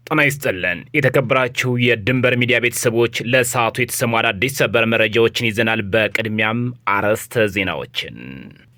ጤና ይስጥልን የተከበራችሁ የድንበር ሚዲያ ቤተሰቦች፣ ለሰዓቱ የተሰሙ አዳዲስ ሰበር መረጃዎችን ይዘናል። በቅድሚያም አርዕስተ ዜናዎችን።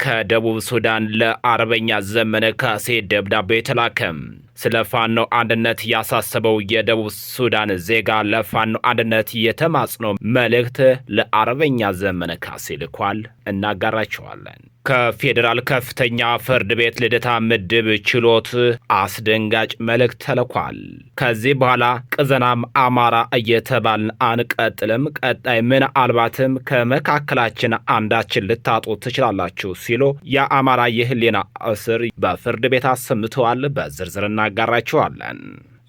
ከደቡብ ሱዳን ለአርበኛ ዘመነ ካሴ ደብዳቤ ተላከም። ስለ ፋኖ አንድነት ያሳሰበው የደቡብ ሱዳን ዜጋ ለፋኖ አንድነት የተማጽኖ መልእክት ለአርበኛ ዘመነ ካሴ ልኳል። እናጋራቸዋለን። ከፌዴራል ከፍተኛ ፍርድ ቤት ልደታ ምድብ ችሎት አስደንጋጭ መልእክት ተልኳል። ከዚህ በኋላ ቅዘናም አማራ እየተባልን አንቀጥልም፣ ቀጣይ ምናልባትም ከመካከላችን አንዳችን ልታጡ ትችላላችሁ ሲሉ የአማራ የህሊና እስር በፍርድ ቤት አሰምተዋል። በዝርዝር እናጋራችኋለን።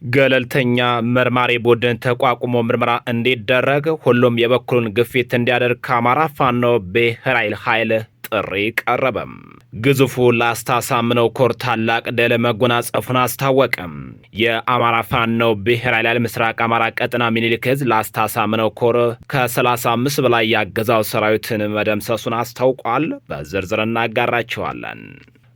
ገለልተኛ መርማሪ ቡድን ተቋቁሞ ምርመራ እንዲደረግ ሁሉም የበኩሉን ግፊት እንዲያደርግ ከአማራ ፋኖ ብሔራዊ ኃይል ጥሪ ቀረበም። ግዙፉ ላስታ አሳምነው ኮር ታላቅ ድል መጎናጸፉን አስታወቀም። የአማራ ፋኖ ብሔራዊ ኃይል ምስራቅ አማራ ቀጠና ሚኒሊክ ዕዝ ላስታ አሳምነው ኮር ከ35 በላይ ያገዛው ሰራዊትን መደምሰሱን አስታውቋል። በዝርዝር እናጋራቸዋለን።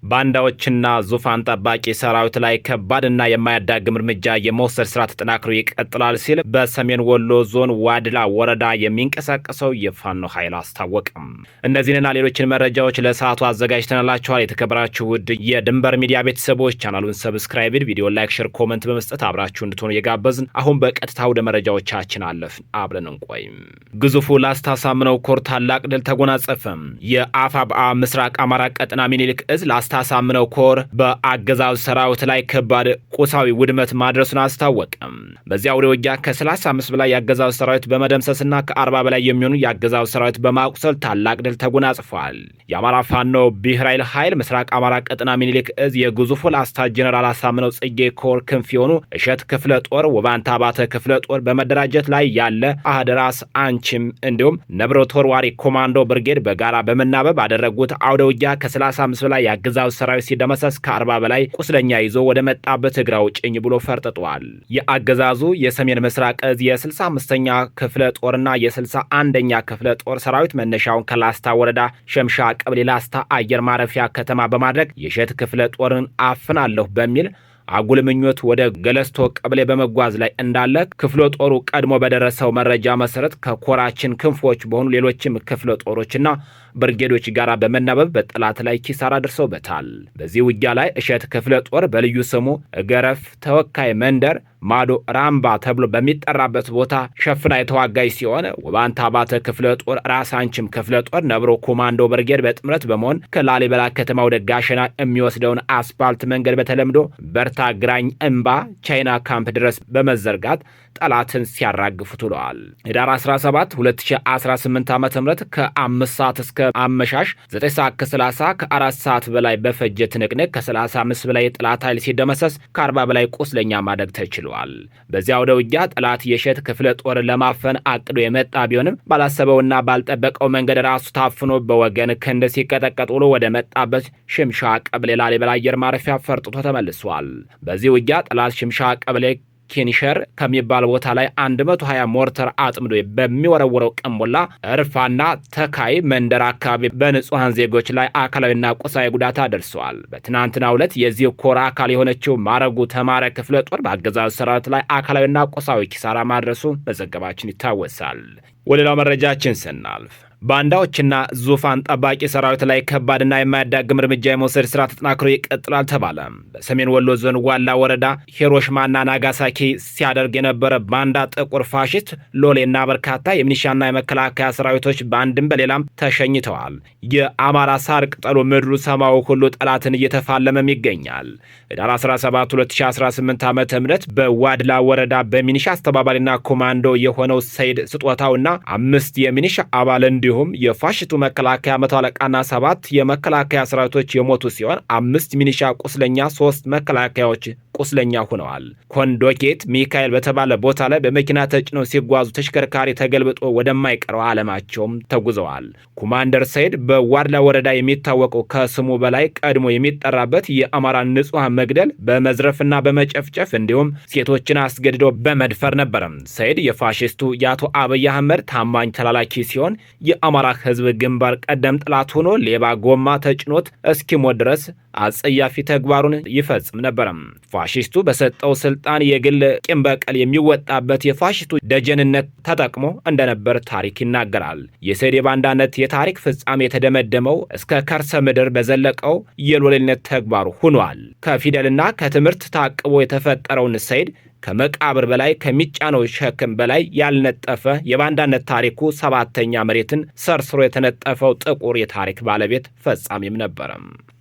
ባንዳዎችና ዙፋን ጠባቂ ሰራዊት ላይ ከባድና የማያዳግም እርምጃ የመውሰድ ስራ ተጠናክሮ ይቀጥላል ሲል በሰሜን ወሎ ዞን ዋድላ ወረዳ የሚንቀሳቀሰው የፋኖ ኃይል አስታወቀም። እነዚህንና ሌሎችን መረጃዎች ለሰዓቱ አዘጋጅተንላችኋል። የተከበራችሁ ውድ የድንበር ሚዲያ ቤተሰቦች ቻናሉን subscribe፣ ቪዲዮ like፣ share፣ comment በመስጠት አብራችሁ እንድትሆኑ እየጋበዝን አሁን በቀጥታ ወደ መረጃዎቻችን አለፍን። አብረን እንቆይም። ግዙፉ ላስታ አሳምነው ኮር ታላቅ ድል ተጎናጸፈም። የአፋብአ ምስራቅ አማራ ቀጠና ሚኒልክ እዝ ላስታ አሳምነው ኮር በአገዛዙ ሰራዊት ላይ ከባድ ቁሳዊ ውድመት ማድረሱን አስታወቀም። በዚያ አውደ ውጊያ ከ35 በላይ የአገዛዙ ሰራዊት በመደምሰስና ከ40 በላይ የሚሆኑ የአገዛዙ ሰራዊት በማቁሰል ታላቅ ድል ተጎናጽፏል። የአማራ ፋኖ ብሔራዊ ኃይል ምስራቅ አማራ ቀጠና ሚኒሊክ እዝ የግዙፉ ላስታ ጀኔራል አሳምነው ጽጌ ኮር ክንፍ የሆኑ እሸት ክፍለ ጦር፣ ውባንታ አባተ ክፍለ ጦር በመደራጀት ላይ ያለ አህደራስ አንቺም እንዲሁም ነብሮ ተወርዋሪ ኮማንዶ ብርጌድ በጋራ በመናበብ ባደረጉት አውደ ውጊያ ከ35 በላይ የአገዛዙ ሰራዊት ሲደመሰስ ከ40 በላይ ቁስለኛ ይዞ ወደ መጣበት እግሬ አውጭኝ ብሎ ፈርጥጧል። የአገዛዙ የሰሜን ምስራቅ እዝ የ65ኛ ክፍለ ጦርና የ61ኛ ክፍለ ጦር ሰራዊት መነሻውን ከላስታ ወረዳ ሸምሻ ቀበሌ ላስታ አየር ማረፊያ ከተማ በማድረግ የእሸት ክፍለ ጦርን አፍናለሁ በሚል አጉል ምኞት ወደ ገለስቶ ቀበሌ በመጓዝ ላይ እንዳለ ክፍለ ጦሩ ቀድሞ በደረሰው መረጃ መሰረት ከኮራችን ክንፎች በሆኑ ሌሎችም ክፍለ ጦሮችና ብርጌዶች ጋር በመናበብ በጠላት ላይ ኪሳራ ደርሰውበታል። በዚህ ውጊያ ላይ እሸት ክፍለ ጦር በልዩ ስሙ ገረፍ ተወካይ መንደር ማዶ ራምባ ተብሎ በሚጠራበት ቦታ ሸፍና የተዋጋች ሲሆን ውባንታ አባተ ክፍለ ጦር፣ ራስ አንችም ክፍለ ጦር፣ ነብሮ ኮማንዶ ብርጌድ በጥምረት በመሆን ከላሊበላ ከተማ ወደ ጋሸና የሚወስደውን አስፓልት መንገድ በተለምዶ በርታ ግራኝ እምባ ቻይና ካምፕ ድረስ በመዘርጋት ጠላትን ሲያራግፉት ውለዋል። ህዳር 17 2018 ዓ ም ከ5 ሰዓት እስከ አመሻሽ 9 ሰዓት ከ30 ከ4 ሰዓት በላይ በፈጀ ትንቅንቅ ከ35 በላይ የጠላት ኃይል ሲደመሰስ ከ40 በላይ ቁስለኛ ማድረግ ተችሏል። በዚያ አውደ ውጊያ ጠላት የእሸት ክፍለ ጦር ለማፈን አቅዶ የመጣ ቢሆንም ባላሰበውና ባልጠበቀው መንገድ ራሱ ታፍኖ በወገን ክንድ ሲቀጠቀጥ ውሎ ወደ መጣበት ሽምሻ ቀበሌ ላሊበላ አየር ማረፊያ ፈርጥቶ ተመልሷል። በዚህ ውጊያ ጠላት ሽምሻ ቀበሌ ኬኒሸር ከሚባል ቦታ ላይ 120 ሞርተር አጥምዶ በሚወረውረው ቅንቡላ እርፋና ተካይ መንደር አካባቢ በንጹሐን ዜጎች ላይ አካላዊና ቁሳዊ ጉዳት አደርሰዋል። በትናንትናው ዕለት የዚህ ኮር አካል የሆነችው ማረጉ ተማረ ክፍለ ጦር በአገዛዙ ሰራዊት ላይ አካላዊና ቁሳዊ ኪሳራ ማድረሱ መዘገባችን ይታወሳል። ወደ ሌላው መረጃችን ስናልፍ ባንዳዎችና ዙፋን ጠባቂ ሰራዊት ላይ ከባድና የማያዳግም እርምጃ የመውሰድ ስራ ተጠናክሮ ይቀጥላል ተባለ። በሰሜን ወሎ ዞን ዋላ ወረዳ ሂሮሽማና ናጋሳኪ ሲያደርግ የነበረ ባንዳ ጥቁር ፋሽስት ሎሌና በርካታ የሚኒሻና የመከላከያ ሰራዊቶች በአንድም በሌላም ተሸኝተዋል። የአማራ ሳር ቅጠሉ ምድሩ ሰማዩ ሁሉ ጠላትን እየተፋለመም ይገኛል። ህዳር 17 2018 ዓ ም በዋድላ ወረዳ በሚኒሻ አስተባባሪና ኮማንዶ የሆነው ሰይድ ስጦታውና 5 የሚኒሻ አባል እንዲሁም የፋሽቱ መከላከያ መቶ አለቃና 7 የመከላከያ ሰራዊቶች የሞቱ ሲሆን 5 ሚኒሻ ቁስለኛ፣ 3 መከላከያዎች ቁስለኛ ሆነዋል። ኮንዶኬት ሚካኤል በተባለ ቦታ ላይ በመኪና ተጭነው ሲጓዙ ተሽከርካሪ ተገልብጦ ወደማይቀረው ዓለማቸውም ተጉዘዋል። ኮማንደር ሰይድ በዋድላ ወረዳ የሚታወቀው ከስሙ በላይ ቀድሞ የሚጠራበት የአማራ ንጹሐን መግደል በመዝረፍና በመጨፍጨፍ እንዲሁም ሴቶችን አስገድዶ በመድፈር ነበረ። ሰይድ የፋሽስቱ የአቶ አብይ አህመድ ታማኝ ተላላኪ ሲሆን የአማራ ህዝብ ግንባር ቀደም ጠላት ሆኖ ሌባ ጎማ ተጭኖት እስኪሞት ድረስ አጸያፊ ተግባሩን ይፈጽም ነበር። ፋሺስቱ በሰጠው ስልጣን የግል ቂም በቀል የሚወጣበት የፋሺስቱ ደጀንነት ተጠቅሞ እንደነበር ታሪክ ይናገራል። የሰይድ የባንዳነት የታሪክ ፍጻሜ የተደመደመው እስከ ከርሰ ምድር በዘለቀው የሎሌነት ተግባሩ ሆኗል። ከፊደልና ከትምህርት ታቅቦ የተፈጠረውን ሰይድ ከመቃብር በላይ ከሚጫነው ሸክም በላይ ያልነጠፈ የባንዳነት ታሪኩ ሰባተኛ መሬትን ሰርስሮ የተነጠፈው ጥቁር የታሪክ ባለቤት ፈጻሚም ነበረ።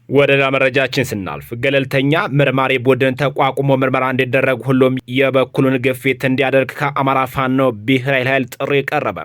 ወደ ሌላ መረጃችን ስናልፍ ገለልተኛ መርማሪ ቡድን ተቋቁሞ ምርመራ እንዲደረግ ሁሉም የበኩሉን ግፊት እንዲያደርግ ከአማራ ፋኖ ብሔራዊ ኃይል ጥሪ ቀረበ።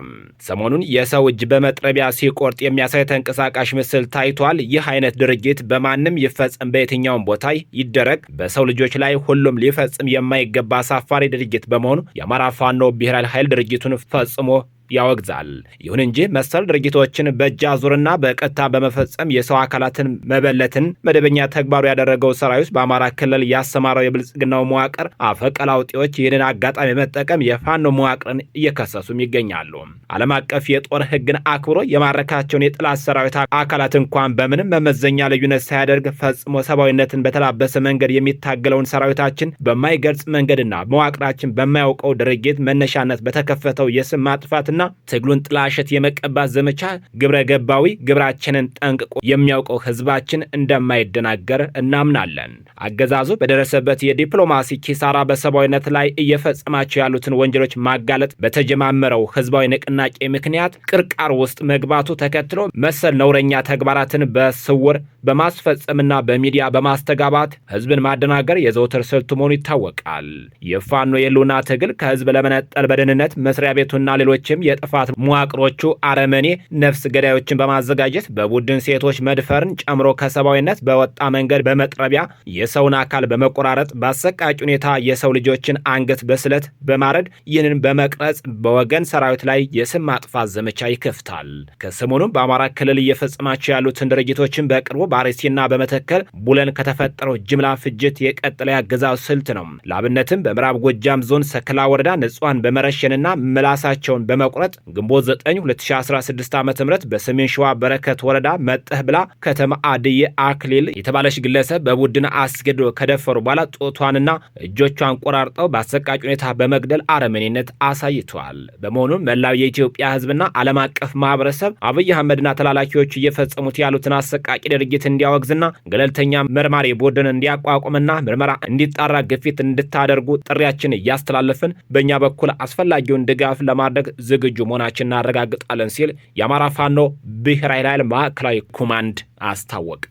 ሰሞኑን የሰው እጅ በመጥረቢያ ሲቆርጥ የሚያሳይ ተንቀሳቃሽ ምስል ታይቷል። ይህ አይነት ድርጊት በማንም ይፈጸም፣ በየትኛውም ቦታ ይደረግ፣ በሰው ልጆች ላይ ሁሉም ሊፈጽም የማይገባ አሳፋሪ ድርጊት በመሆኑ የአማራ ፋኖ ብሔራዊ ኃይል ድርጊቱን ፈጽሞ ያወግዛል። ይሁን እንጂ መሰል ድርጊቶችን በእጅ አዙርና በቀጥታ በመፈጸም የሰው አካላትን መበለትን መደበኛ ተግባሩ ያደረገው ሰራዊት በአማራ ክልል ያሰማራው የብልጽግናው መዋቅር አፈቀላውጤዎች ይህንን አጋጣሚ መጠቀም የፋኖ መዋቅርን እየከሰሱም ይገኛሉ። ዓለም አቀፍ የጦር ሕግን አክብሮ የማረካቸውን የጠላት ሰራዊት አካላት እንኳን በምንም መመዘኛ ልዩነት ሳያደርግ ፈጽሞ ሰብአዊነትን በተላበሰ መንገድ የሚታገለውን ሰራዊታችን በማይገልጽ መንገድና መዋቅራችን በማያውቀው ድርጊት መነሻነት በተከፈተው የስም ማጥፋትና ትግሉን ጥላሸት የመቀባት ዘመቻ ግብረ ገባዊ ግብራችንን ጠንቅቆ የሚያውቀው ህዝባችን እንደማይደናገር እናምናለን። አገዛዙ በደረሰበት የዲፕሎማሲ ኪሳራ በሰብአዊነት ላይ እየፈጸማቸው ያሉትን ወንጀሎች ማጋለጥ በተጀማመረው ህዝባዊ ንቅናቄ ምክንያት ቅርቃር ውስጥ መግባቱ ተከትሎ መሰል ነውረኛ ተግባራትን በስውር በማስፈጸምና በሚዲያ በማስተጋባት ህዝብን ማደናገር የዘውትር ስልቱ መሆኑ ይታወቃል። የፋኖ የህልውና ትግል ከህዝብ ለመነጠል በደህንነት መስሪያ ቤቱና ሌሎችም የጥፋት መዋቅሮቹ አረመኔ ነፍስ ገዳዮችን በማዘጋጀት በቡድን ሴቶች መድፈርን ጨምሮ ከሰብአዊነት በወጣ መንገድ በመጥረቢያ የሰውን አካል በመቆራረጥ በአሰቃቂ ሁኔታ የሰው ልጆችን አንገት በስለት በማረድ ይህንን በመቅረጽ በወገን ሰራዊት ላይ የስም ማጥፋት ዘመቻ ይከፍታል። ከሰሞኑም በአማራ ክልል እየፈጸማቸው ያሉትን ድርጊቶችን በቅርቡ በአርሲና በመተከል ቡለን ከተፈጠረው ጅምላ ፍጅት የቀጠለ ያገዛዙ ስልት ነው። ለአብነትም በምዕራብ ጎጃም ዞን ሰክላ ወረዳ ንጹሐን በመረሸንና ምላሳቸውን በመቁረጥ ግንቦት 9 2016 ዓ.ም በሰሜን ሸዋ በረከት ወረዳ መጠህ ብላ ከተማ አድዬ አክሊል የተባለች ግለሰብ በቡድን አስገድዶ ከደፈሩ በኋላ ጦቷንና እጆቿን ቆራርጠው በአሰቃቂ ሁኔታ በመግደል አረመኔነት አሳይተዋል። በመሆኑም መላው የኢትዮጵያ ሕዝብና ዓለም አቀፍ ማህበረሰብ አብይ አህመድና ተላላኪዎቹ እየፈጸሙት ያሉትን አሰቃቂ ድርጊት እንዲያወግዝና ገለልተኛ መርማሪ ቡድን እንዲያቋቁምና ምርመራ እንዲጣራ ግፊት እንድታደርጉ ጥሪያችን እያስተላለፍን በእኛ በኩል አስፈላጊውን ድጋፍ ለማድረግ ዝግጁ መሆናችን እናረጋግጣለን ሲል የአማራ ፋኖ ብሔራዊ ኃይል ማዕከላዊ ኮማንድ አስታወቀ።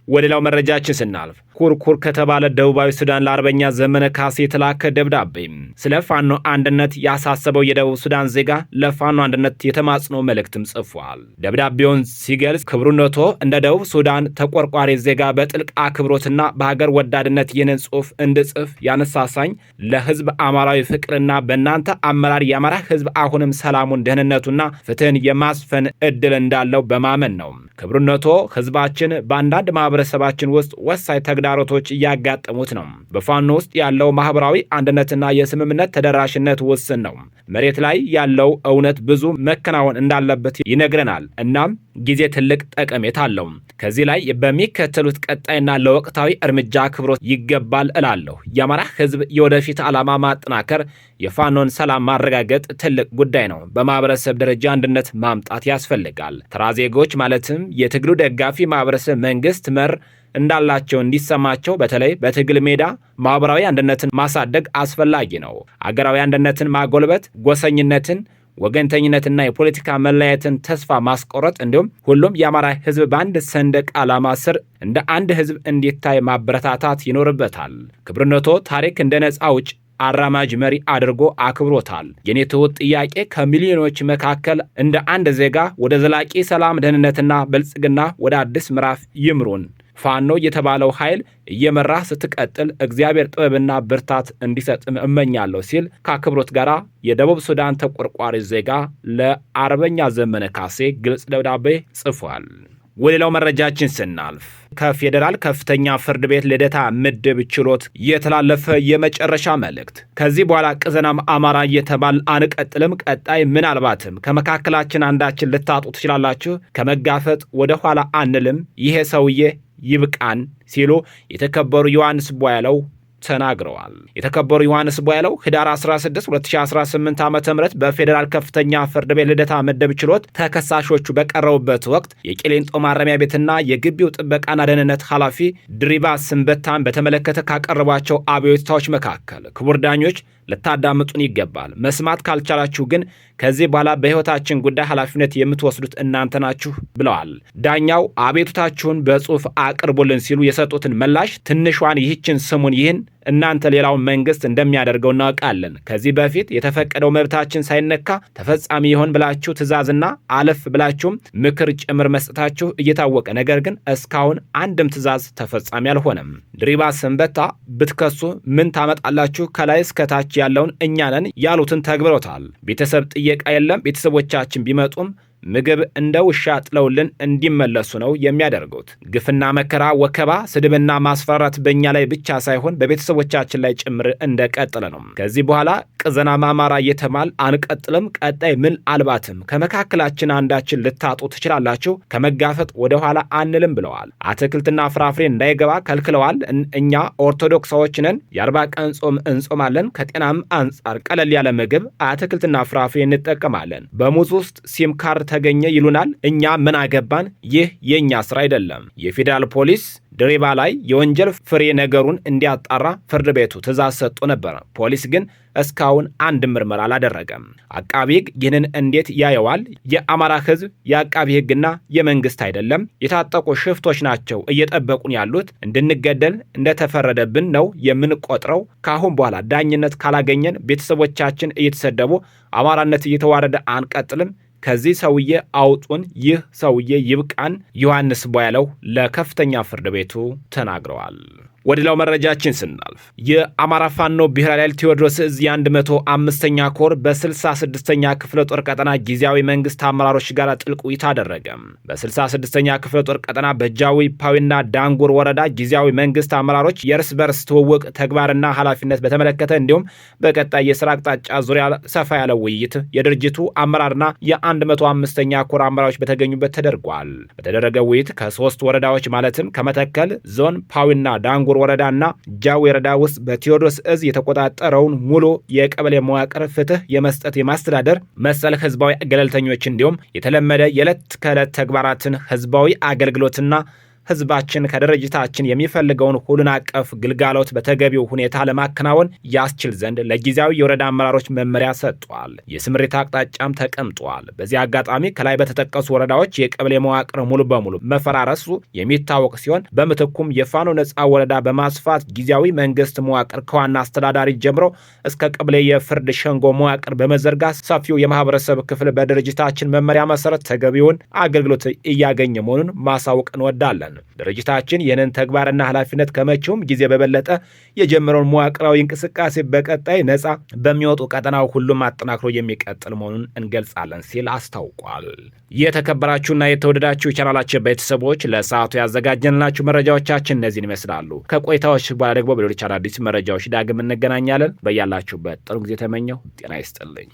ወደ ሌላው መረጃችን ስናልፍ ኩርኩር ከተባለ ደቡባዊ ሱዳን ለአርበኛ ዘመነ ካሴ የተላከ ደብዳቤ ስለ ፋኖ አንድነት ያሳሰበው የደቡብ ሱዳን ዜጋ ለፋኖ አንድነት የተማጽኖ መልእክትም ጽፏል። ደብዳቤውን ሲገልጽ ክብሩነቶ እንደ ደቡብ ሱዳን ተቆርቋሪ ዜጋ በጥልቅ አክብሮትና በሀገር ወዳድነት ይህንን ጽሑፍ እንድጽፍ ያነሳሳኝ ለህዝብ አማራዊ ፍቅርና በእናንተ አመራር የአማራ ህዝብ አሁንም ሰላሙን፣ ደህንነቱና ፍትህን የማስፈን እድል እንዳለው በማመን ነው። ክብሩነቶ ህዝባችን በአንዳንድ ማህበረሰባችን ውስጥ ወሳኝ ተግዳሮቶች እያጋጠሙት ነው። በፋኖ ውስጥ ያለው ማህበራዊ አንድነትና የስምምነት ተደራሽነት ውስን ነው። መሬት ላይ ያለው እውነት ብዙ መከናወን እንዳለበት ይነግረናል። እናም ጊዜ ትልቅ ጠቀሜታ አለው። ከዚህ ላይ በሚከተሉት ቀጣይና ለወቅታዊ እርምጃ አክብሮት ይገባል እላለሁ። የአማራ ህዝብ የወደፊት ዓላማ ማጠናከር፣ የፋኖን ሰላም ማረጋገጥ ትልቅ ጉዳይ ነው። በማህበረሰብ ደረጃ አንድነት ማምጣት ያስፈልጋል። ተራ ዜጎች ማለትም የትግሉ ደጋፊ ማህበረሰብ መንግስት መር እንዳላቸው እንዲሰማቸው በተለይ በትግል ሜዳ ማህበራዊ አንድነትን ማሳደግ አስፈላጊ ነው። አገራዊ አንድነትን ማጎልበት፣ ጎሰኝነትን፣ ወገንተኝነትና የፖለቲካ መለያየትን ተስፋ ማስቆረጥ እንዲሁም ሁሉም የአማራ ህዝብ በአንድ ሰንደቅ ዓላማ ስር እንደ አንድ ህዝብ እንዲታይ ማበረታታት ይኖርበታል። ክብርነቶ ታሪክ እንደ ነፃ አውጭ አራማጅ መሪ አድርጎ አክብሮታል። የኔ ትሁት ጥያቄ ከሚሊዮኖች መካከል እንደ አንድ ዜጋ ወደ ዘላቂ ሰላም፣ ደህንነትና ብልጽግና ወደ አዲስ ምዕራፍ ይምሩን። ፋኖ የተባለው ኃይል እየመራህ ስትቀጥል እግዚአብሔር ጥበብና ብርታት እንዲሰጥም እመኛለሁ ሲል ከአክብሮት ጋር የደቡብ ሱዳን ተቆርቋሪ ዜጋ ለአርበኛ ዘመነ ካሴ ግልጽ ደብዳቤ ጽፏል። ወደ ሌላው መረጃችን ስናልፍ ከፌዴራል ከፍተኛ ፍርድ ቤት ልደታ ምድብ ችሎት የተላለፈ የመጨረሻ መልእክት፣ ከዚህ በኋላ ቅዘናም አማራ እየተባል አንቀጥልም። ቀጣይ ምናልባትም ከመካከላችን አንዳችን ልታጡ ትችላላችሁ። ከመጋፈጥ ወደኋላ አንልም። ይሄ ሰውዬ ይብቃን ሲሉ የተከበሩ ዮሐንስ ቧያለው ተናግረዋል። የተከበሩ ዮሐንስ ቧያለው ህዳር 16 2018 ዓ.ም በፌዴራል ከፍተኛ ፍርድ ቤት ልደታ ምድብ ችሎት ተከሳሾቹ በቀረቡበት ወቅት የቂሊንጦ ማረሚያ ቤትና የግቢው ጥበቃና ደህንነት ኃላፊ ድሪባ ስንበታን በተመለከተ ካቀረቧቸው አቤቱታዎች መካከል ክቡር ዳኞች ልታዳምጡን ይገባል። መስማት ካልቻላችሁ ግን ከዚህ በኋላ በሕይወታችን ጉዳይ ኃላፊነት የምትወስዱት እናንተ ናችሁ ብለዋል። ዳኛው አቤቱታችሁን በጽሑፍ አቅርቡልን ሲሉ የሰጡትን ምላሽ ትንሿን ይህችን ስሙን፣ ይህን እናንተ ሌላውን መንግስት እንደሚያደርገው እናውቃለን። ከዚህ በፊት የተፈቀደው መብታችን ሳይነካ ተፈጻሚ ይሆን ብላችሁ ትዕዛዝና አለፍ ብላችሁም ምክር ጭምር መስጠታችሁ እየታወቀ ነገር ግን እስካሁን አንድም ትዕዛዝ ተፈጻሚ አልሆነም። ድሪባ ሰንበታ ብትከሱ ምን ታመጣላችሁ? ከላይ እስከታች ያለውን እኛ ነን ያሉትን ተግብረውታል። ቤተሰብ ጥየቃ የለም። ቤተሰቦቻችን ቢመጡም ምግብ እንደ ውሻ ጥለውልን እንዲመለሱ ነው የሚያደርጉት። ግፍና መከራ፣ ወከባ፣ ስድብና ማስፈራራት በእኛ ላይ ብቻ ሳይሆን በቤተሰቦቻችን ላይ ጭምር እንደቀጠለ ነው። ከዚህ በኋላ ቅዘናም አማራ እየተባል አንቀጥልም። ቀጣይ ምን አልባትም ከመካከላችን አንዳችን ልታጡ ትችላላችሁ። ከመጋፈጥ ወደኋላ አንልም ብለዋል። አትክልትና ፍራፍሬ እንዳይገባ ከልክለዋል። እኛ ኦርቶዶክሳዎች ነን። የ40 ቀን ጾም እንጾማለን። ከጤናም አንጻር ቀለል ያለ ምግብ አትክልትና ፍራፍሬ እንጠቀማለን። በሙዝ ውስጥ ሲም ካርድ ተገኘ ይሉናል። እኛ ምን አገባን? ይህ የእኛ ስራ አይደለም። የፌዴራል ፖሊስ ድሪባ ላይ የወንጀል ፍሬ ነገሩን እንዲያጣራ ፍርድ ቤቱ ትዕዛዝ ሰጥቶ ነበር። ፖሊስ ግን እስካሁን አንድ ምርመራ አላደረገም። አቃቢ ሕግ ይህንን እንዴት ያየዋል? የአማራ ሕዝብ የአቃቢ ሕግና የመንግስት አይደለም። የታጠቁ ሽፍቶች ናቸው እየጠበቁን ያሉት። እንድንገደል እንደተፈረደብን ነው የምንቆጥረው። ከአሁን በኋላ ዳኝነት ካላገኘን ቤተሰቦቻችን እየተሰደቡ አማራነት እየተዋረደ አንቀጥልም። ከዚህ ሰውዬ አውጡን፣ ይህ ሰውዬ ይብቃን። ዮሐንስ ቧያለው ለከፍተኛ ፍርድ ቤቱ ተናግረዋል። ወደ ሌላው መረጃችን ስናልፍ የአማራ ፋኖ ብሔራዊ ኃይል ቴዎድሮስ እዝ የ105ኛ ኮር በ66ኛ ክፍለ ጦር ቀጠና ጊዜያዊ መንግስት አመራሮች ጋር ጥልቅ ውይይት አደረገ። በ66ኛ ክፍለ ጦር ቀጠና በጃዊ ፓዊና ዳንጉር ወረዳ ጊዜያዊ መንግስት አመራሮች የእርስ በርስ ትውውቅ ተግባርና ኃላፊነት በተመለከተ እንዲሁም በቀጣይ የስራ አቅጣጫ ዙሪያ ሰፋ ያለ ውይይት የድርጅቱ አመራርና የ105ኛ ኮር አመራሮች በተገኙበት ተደርጓል። በተደረገ ውይይት ከሶስት ወረዳዎች ማለትም ከመተከል ዞን ፓዊና ዳንጉር ወረዳና ጃዊ ወረዳ ውስጥ በቴዎድሮስ እዝ የተቆጣጠረውን ሙሉ የቀበሌ መዋቅር ፍትህ የመስጠት የማስተዳደር መሰል ህዝባዊ ገለልተኞች እንዲሁም የተለመደ የዕለት ከዕለት ተግባራትን ህዝባዊ አገልግሎትና ህዝባችን ከድርጅታችን የሚፈልገውን ሁሉን አቀፍ ግልጋሎት በተገቢው ሁኔታ ለማከናወን ያስችል ዘንድ ለጊዜያዊ የወረዳ አመራሮች መመሪያ ሰጥቷል። የስምሪት አቅጣጫም ተቀምጧል። በዚህ አጋጣሚ ከላይ በተጠቀሱ ወረዳዎች የቀበሌ መዋቅር ሙሉ በሙሉ መፈራረሱ የሚታወቅ ሲሆን በምትኩም የፋኖ ነፃ ወረዳ በማስፋት ጊዜያዊ መንግስት መዋቅር ከዋና አስተዳዳሪ ጀምሮ እስከ ቀበሌ የፍርድ ሸንጎ መዋቅር በመዘርጋት ሰፊው የማህበረሰብ ክፍል በድርጅታችን መመሪያ መሰረት ተገቢውን አገልግሎት እያገኘ መሆኑን ማሳወቅ እንወዳለን። ድርጅታችን ይህንን ተግባርና ኃላፊነት ከመቼውም ጊዜ በበለጠ የጀመረውን መዋቅራዊ እንቅስቃሴ በቀጣይ ነፃ በሚወጡ ቀጠናው ሁሉም አጠናክሮ የሚቀጥል መሆኑን እንገልጻለን ሲል አስታውቋል። የተከበራችሁና የተወደዳችሁ የቻናላችን ቤተሰቦች ለሰዓቱ ያዘጋጀንላችሁ መረጃዎቻችን እነዚህን ይመስላሉ። ከቆይታዎች በኋላ ደግሞ በሌሎች አዳዲስ መረጃዎች ዳግም እንገናኛለን። በያላችሁበት ጥሩ ጊዜ ተመኘው። ጤና ይስጥልኝ።